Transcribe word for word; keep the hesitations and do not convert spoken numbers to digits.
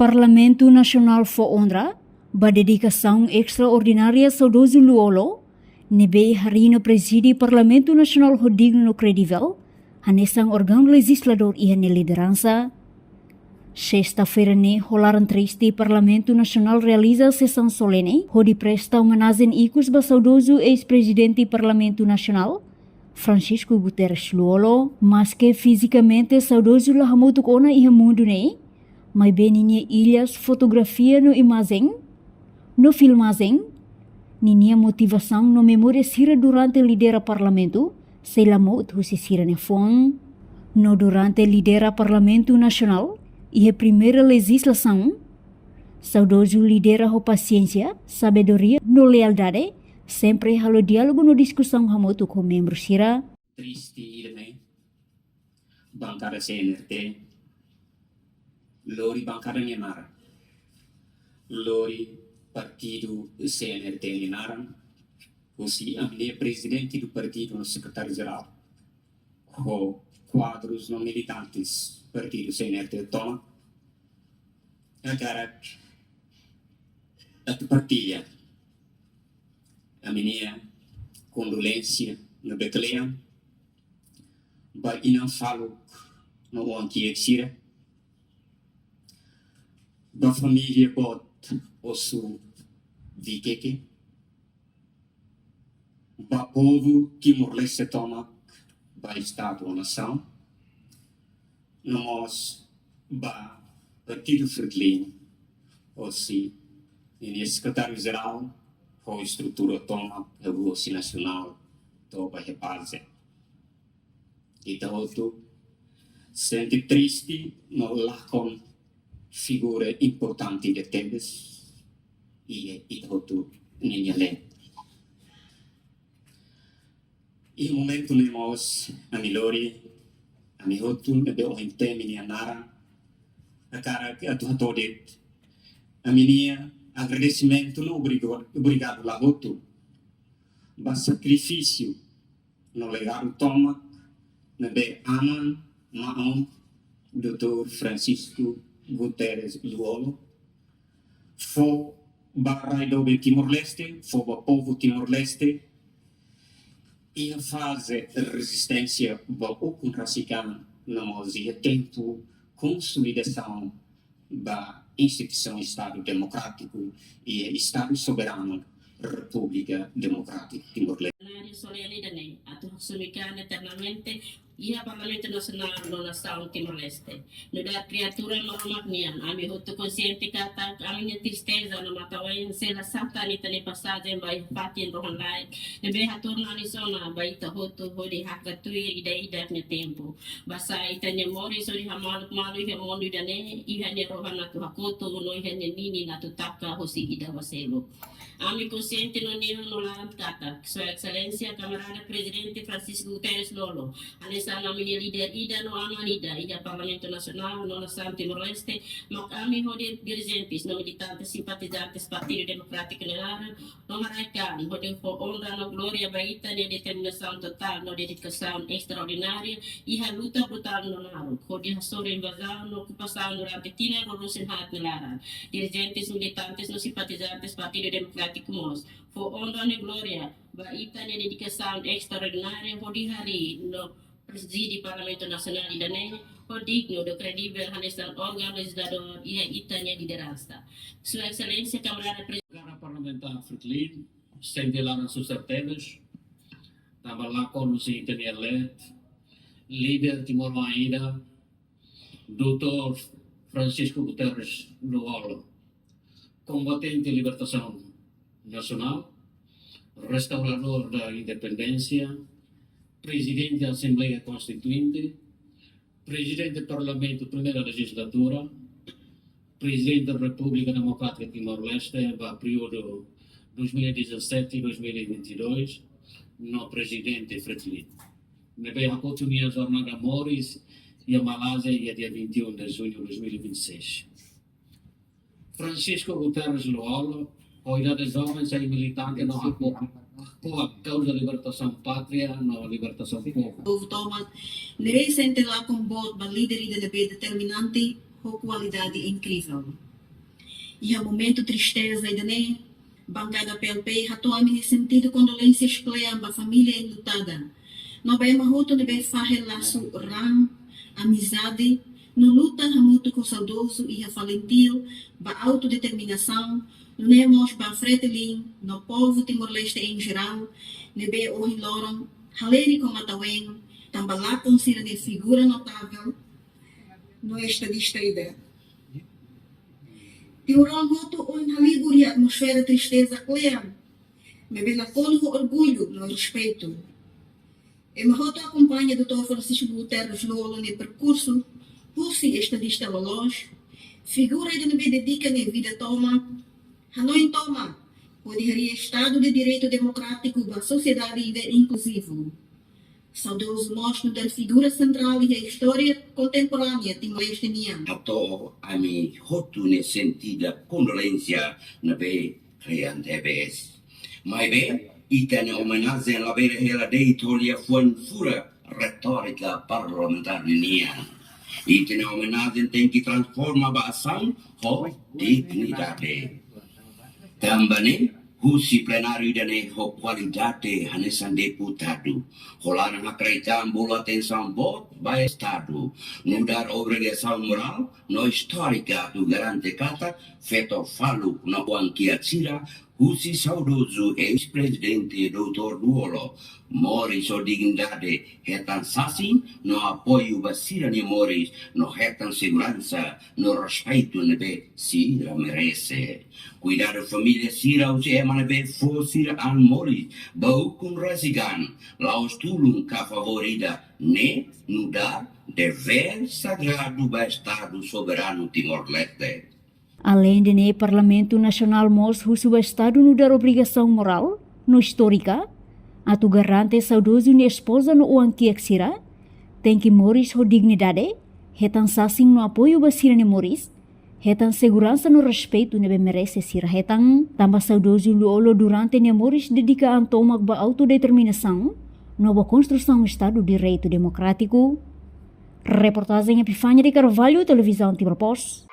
Parlamentu Nasionál fó onra ba dedikasaun estraordinária saudozu Lú-Olo, ne'ebé harii no prezide Parlamentu Nasionál ho dignu no kredivel, hanesan órgaun lejizladór iha nia lideransa. Sesta-feira ne'e ho laran triste Parlamentu Nasionál realiza sesaun solene hodi presta omenajen ikus ba saudozu eis-prezidente Parlamentu Nasionál, Francisco Guterres Lú-Olo. Maske fizikamente saudozu la hamutuk ona iha mundu ne'e, maibé ninia ilhas fotografia no imajen, no filmajen, ninia motivasaun no memória sira durante lidera Parlamentu sei la mout husi sira-nia fuan. No durante lidera Parlamentu Nasionál iha primeira lejizlasaun, saudozu lidera ho pasiénsia, sabedoria no lealdade, sempre halo diálogu no diskusaun hamutuk ho membru sira. Triste ida-ne'e, bankada C N R T lori bankada nia naran, lori partidu C N R T nia naran, husi ami-nia prezidente do partidu no sekretáriu-jerál, ho kuadrus no militantes partidu C N R T tomak, hakarak atu partilla ami-nia kondolénsia no bele kle'an ba inan faluk no oan-kiak sira, ba família boot Osu Vikeke, ba povu Timor-Leste tomak, ba Estadu no nasaun, no mós ba partidu Fretilin, hosi ninia sekretáriu-jerál, ho estrutura tomak, husi nasionál to'o ba iha baze. Ita hotu sente triste no lakon figura importante ida tebes iha ita hotu ninia leet. Iha momentu ne'e mós ami lori, ami hotu ne'ebé ohin temi nia naran, hakarak atu hato'o de'it ami-nia agradesimentu no obriga-, obrigadu la hotu ba sakrifísiu no legadu tomak ne'ebé aman, maun, doutór Francisco Guterres Lú-Olo fó ba rai doben Timor-Leste, fó ba povu Timor-Leste, iha faze rezisténsia ba ukun rasik an, no mós iha tempu konsolidasaun ba instituisaun Estadu Demokrátiku i Estadu Soberanu Repúblika Demokrátika Timor-Leste. Plenária solene ida-ne'e atu hasoru ami eternamente iha Parlamentu Nasionál no nasaun Timor-Leste. Nu'udar kriatura Maromak nian, ami hotu konxiente katak ami-nia tristeza no matan-oin sei la satan ita-nia pasajen ba iha fatin rohan-laek ne'ebé hatuur nanis ona ba ita hotu hodi hakat tuir ida-idak nia tempu. Basá ita-nia moris hodi hamaluk malu iha mundu ida-ne'e, iha nia rohan atu hakotu no iha nia ninin atu taka hosi ida ba seluk. Ami konxiente no neon no laran katak Sua Exelénsia Kamarada Prezidente Francisco Guterres Lú-Olo, hanesan ami-nia líder ida no aman ida iha Parlamentu Nasionál no nasaun Timor-Leste, mak ami hodi dirijentes no militantes simpatizantes Partidu Demokrátiku nia laran, no haraik an hodi fó onra no glória ba ita-nia determinasaun totál no dedikasaun estraordinária iha luta brutál no naruk hodi hasoru invazaun no okupasaun durante tinan ruanulu-resin-haat nia laran. Dirijentes, militantes no simpatizantes Partidu Demokrátiku mós fó onra no glória ba ita-nia dedikasaun estraordinária hodi harii no prezide Parlamentu Nasionál ida-ne'e ho dignu no kredivel hanesan órgaun lejizladór iha ita-nia lideransa. Sua Exelénsia Kamarada Prezidente. Bankada Parlamentár Fretilin sente laran susar tebes, tanba lakon husi ita-nia leet, líder timoroan ida, doutór Francisco Guterres Lú-Olo, kombatente libertasaun nasionál, restauradór da independénsia, prezidente da Asembleia Konstituinte, prezidente Parlamentu Primeira Lejizladura, prezidente Repúblika Demokrátika Timor-Leste ba períodu dois mil e dezassete, dois mil e vinte e dois, no prezidente Fretilin, ne'ebé hakotu nia jornada moris iha Malázia iha dia vinte e um de junho de dois mil e vinte e seis. Francisco Guterres Lú-Olo, ho idade joven sai militante no apoia, apoia kauza libertasaun pátria no libertasaun povu. Povu tomak, ne'ebé sente lakon boot ba líder ida ne'ebé determinante ho kualidade inkrivel. Iha momentu tristeza ida-ne'e, bankada P L P hato'o ami-nia sentidu kondolénsias kle'an ba família enlutada no ba ema hotu ne'ebé fahe lasu raan, amizade no luta hamutuk ho saudozu iha FALINTIL ba autodeterminasaun, nune'e mós ba Fretilin no povu Timor-Leste em geral, ne'ebé ohin loron halerik ho matan-ween tanba lakon sira-nia figura notável no estadista ida. Timoroan hotu ohin halibur iha atmosfera tristeza kle'an, maibé nakonu ho orgullu no respeitu. Ema hotu akompaña doutór Francisco Guterres Lú-Olo nia perkursu husi estadista loloos, figura ida ne'ebé dedika nia vida tomak, hanoin tomak, hodi harii Estadu de Direitu Demokrátiku ba sosiedade ida inkluzivu. Saudozu mós nu'udar figura sentrál iha istória kontemporánea Timor-Leste nian. Hato'o ami hotu nia sentidu kondolénsia ne'ebé kle'an tebes. Maibé, ita-nia omenajen labele hela de'it ho liafuan furak retórika parlamentár ninian. Ita-nia omenajen tenke transforma ba asaun ho dignidade. Tanba ne'e, husi plenáriu ida-ne'e ho kualidade hanesan deputadu, ho laran hakrakik bolu atensaun boot ba Estadu, nu'udar obrigasaun morál no istórika atu garante katak feto faluk no oan-kiak sira husi saudozu eis-prezidente doutór Lú-Olo moris ho dignidade, hetan sasin no apoiu ba sira-nia moris no hetan seguransa no respeitu ne'ebé sira merese. Kuidadu família sira husi ema ne'ebé fó sira-nia an moris ba ukun rasik an, la'ós tulun ka favór ida, ne'e nu'udar devér sagradu ba Estadu soberanu Timor-Leste. Aleinde ne'e, Parlamentu Nasionál mós husu ba Estadu nu'udar obrigasaun morál no istórika atu garante saudozu nia espoza no oan-kiak sira tenke moris ho dignidade, hetan sasin no apoiu ba sira-nia moris, hetan seguransa no respeitu ne'ebé merese sira hetan, tanba saudozu Lú-Olo durante nia moris dedika an tomak ba autodeterminasaun no ba konstrusaun Estadu Direitu Demokrátiku. Reportajen Epifania de Carvalho, Televizaun Timor Post.